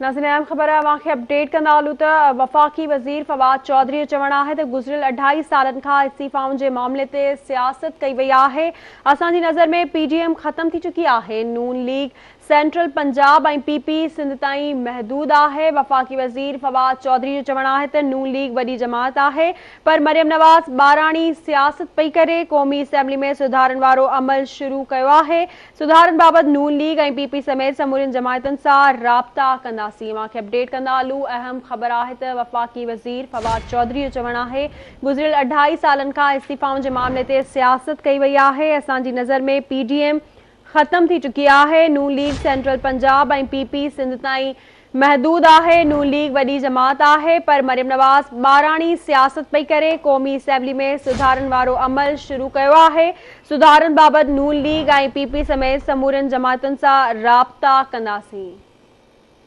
ناظرين اهم خبر اوهان کي اپڊيٽ ڪندا هلون ته وفاقي وزير فواد چوڌري جو چوڻ آهي ته گذريل اڍائي سالن کان استعيفائن جي معاملي تي سياست ڪئي وئي آهي، اسان جي نظر ۾ پي ڊي ايم ختم ٿي چڪي آهي، Noon league central Punjab ۽ P P Sindh تائين محدود آهي، وفاقي وزير فواد چوڌري جو چوڻ آهي ته نون ليگ وڏي جماعت آهي پر مريم نواز ٻاراڻي سياست پئي ڪري، قومي اسيمبلي ۾ سڌارن وارو عمل شروع ڪيو آهي، سڌارن بابت نون ليگ ۽ پي پي سميت سمورين جماعتن سان رابطا ڪنداسين. اوهان کي اپڊيٽ ڪندا هلون اهم خبر آهي ته وفاقي وزير فواد چوڌري جو چوڻ آهي گذريل اڍائي سالن کان استعيفائن جي معاملي تي سياست ڪئي وئي آهي اسان جي نظر ۾ پي ڊي ايم ختم ٿي چڪي آهي Noon league central Punjab ۽ P P Sindh تائين محدود آهي، نون ليگ وڏي جماعت آهي پر مريم نواز ٻاراڻي سياست پئي ڪري، قومي اسيمبلي ۾ سڌارن وارو عمل شروع ڪيو آهي، سڌارن بابت نون ليگ ۽ پي پي سميت سمورين جماعتن سان رابطا ڪنداسين.